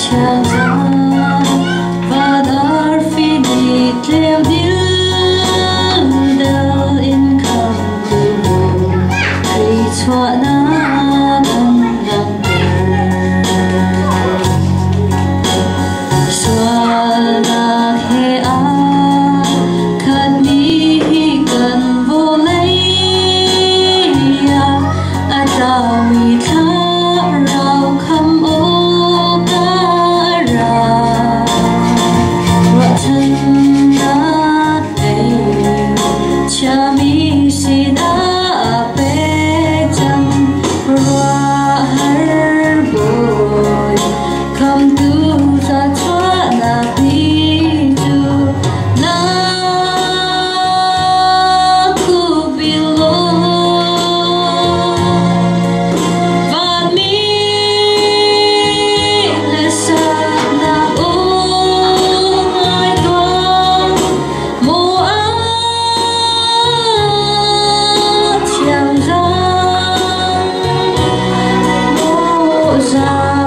Thiangzang van arfi nih tleu dildel in khamtu Khrih chuahnak an langhter. Sualnak he aa khatmi hi kan vawlei ah a tlaumi thlarau khamh awkah a ra. Ruahchannak ngei chiami sinah pek cang ruahhar bawi khamtu thluachuahnak ni cu na khupil law vanmi le saknak aw ngai tuah maw a thiang zang maw zang.